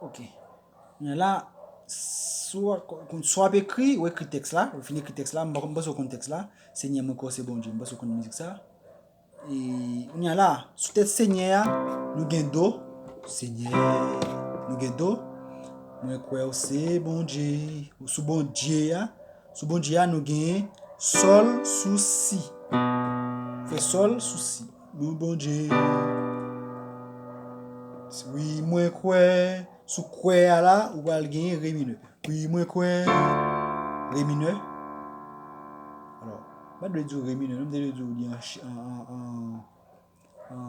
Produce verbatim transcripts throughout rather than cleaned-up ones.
Ok. Kounye a la, si w ap, si w ap ekri, ou ekri tèks la, ou fin ekri tèks la, m pa konn, m panse w konn tèks la. Senyè, mwen kwè w se Bondye, m panse w konn mizik sa. E kounye a la, sou tèt Senyè a, nou gen do. Senyè, nou gen do. Mwen kwè w se Bondye. Sou Bondye a, sou Bondye a, nou gen sòl sou si. Fè sòl sou si. Nou Bondye. Wi, mwen kwè. Sou kwè a la, ou pral gen re minè. Wi, mwen kwè. Re minè. Alò, m pa t dwe di w re minè, non, m te dwe di w li an, an, an, an,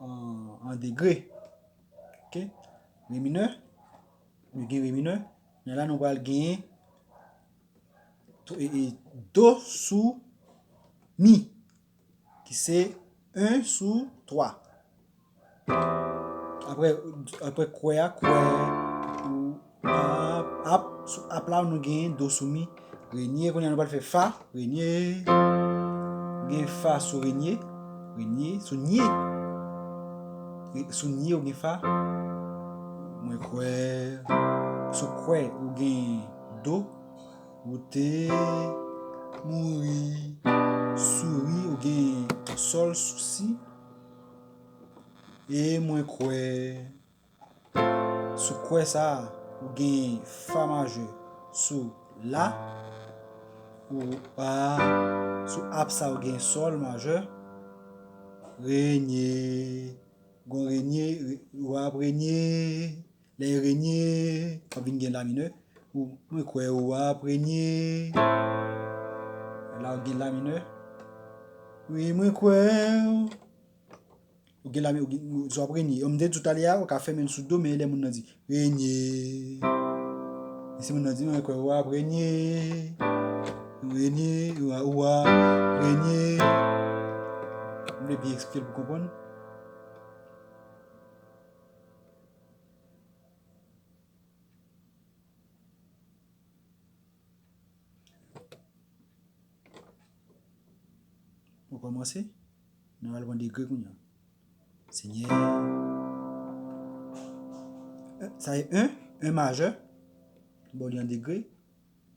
an, an degre. Ok? Re minè. Nou gen re minè. Men la, nou pral gen to-, e, e, do sou mi, ki se en sou twa. Apre, apre kwè a, kwè, ou, ap, ap, sou ap la, nou gen do sou mi, re nye, kounye a nou pral fè fa, re nye, gen fa sou re nye, re nye, sou nye, re-, sou nye ou gen fa, mwen kwè, sou kwè ou gen do, ou te mouri, sou ri ou gen sòl sou si, e mwen kwè. Sou kwè sa a, ou gen fa majè sou la, ou a, sou ap sa ou gen sòl majè, re nye, gon re nye, re-, ou ap re nye, lè re nye, w ap vin gen la minè, ou, mwen kwè ou ap re nye, la ou gen la minè, wi mwen kwè, Ou gen la, ou gen, ou, si w ap re nye. M te di w talè a, ou ka fè men l sou do, men lè moun nan di, re nye. E si moun nan di, mwen kwè w ap re nye. Re nye, w a, w a, re nye. M vle byen eksplike l pou w konprann. Ou kòmanse? Nou al pran degre kounye a. Senyè. Sa e en, en majè. Bon, li an degre.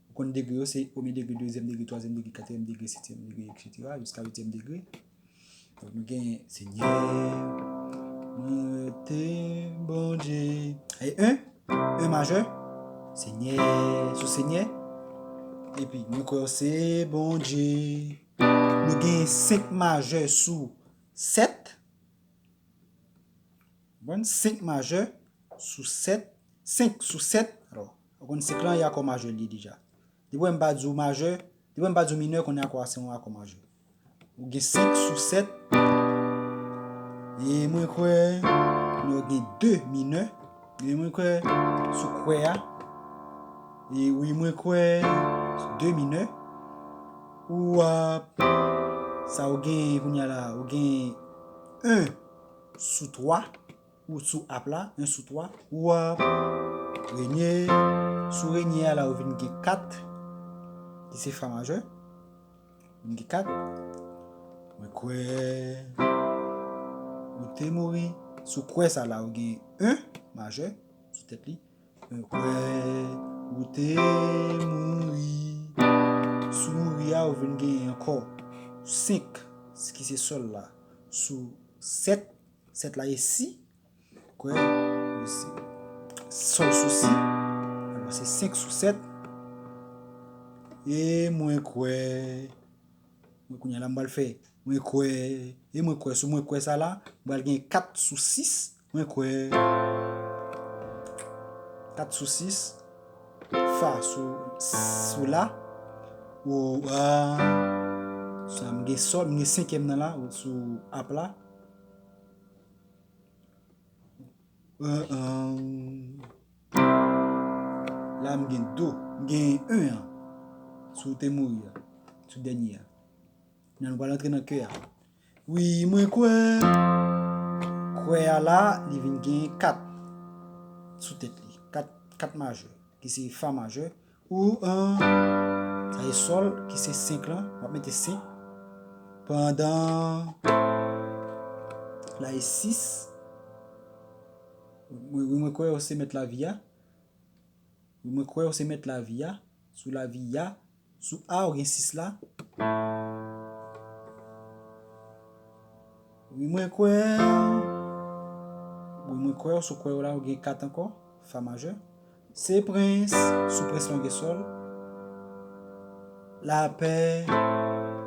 Ou konn degre yo, se premye degre, dezyèm degre, twazyèm degre, katriyèm degre, senkyèm degre, etsetera, jiska uityèm degre. Donk, nou gen Senyè, mwen te Bondye. E en, en majè. Senyè, sou Senyè. Epi, mwen kwè w se Bondye. Nou gen senk majè sou sèt. Konprann? Senk majè sou sèt. Senk sou sèt. Alò, ou konn senk lan, e akò majè li ye deja. Depi w wè m pa di w majè, depi w wè m pa di w minè, konnen akò a se yon akò majè. Ou gen senk sou sèt. E mwen kwè, nou gen de minè. E mwen kwè, sou kwè a. E wi, mwen kwè, de minè. Ou ap, sa ou gen kounye a la, ou gen en sou twa. Ou sou ap la, en sou twa, ou ap re nye. Sou re nye a la, ou vin gen kat, ki se fa majè. Vin gen kat. Mwen kwè ou te mouri. Sou kwè sa la, ou gen en majè sou tèt li. Mwen kwè ou te mouri. Sou mouri a, ou vin gen ankò senk, ki se sòl la. Sou sèt, sèt la e si. Kwè, se sòl sou si. Alò, se senk sou sèt. E mwen kwè. Mwen kounye a la, m pral fè. Mwen kwè. E mwen kwè. Sou mwen kwè sa la, m pral gen kat sou sis. Mwen kwè. Kat sou sis. Fa sou, sou la. O, a. Sa, m gen sòl, m gen senkyèm nan la, sou ap la. An, an. La, m gen do. M gen en an. Sou te mouri a. Sou dènye a. Nan nou pral antre nan kè a. Wi, mwen kwè. Kwè a la, li vin gen kat sou tèt li. Kat, kat majè. Ki se fa majè. Ou an. Sa e sòl, ki se senk lan. M ap mete senk. Pandan. La e sis. Wi, wi, mwen kwè ou se mèt lavi a. Wi, mwen kwè ou se mèt lavi a. Sou lavi a. Sou A, ou gen sis la. Wi, mwen kwè. Wi, mwen kwè ou sou kwè ou la, ou gen kat ankò. Fa majè. Se prens, sou prens la ou gen sòl. Lapè,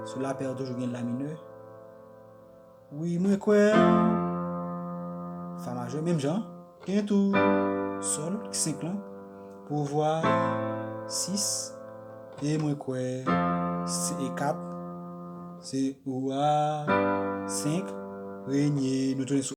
sou lapè ou toujou gen la minè. Wi, mwen kwè. Fa majè, menm jan. Gen tou sòl, senk lan. Pouvwa, sis. E mwen kwè, se kat. Se ou a, senk. Renye, nou tounen sou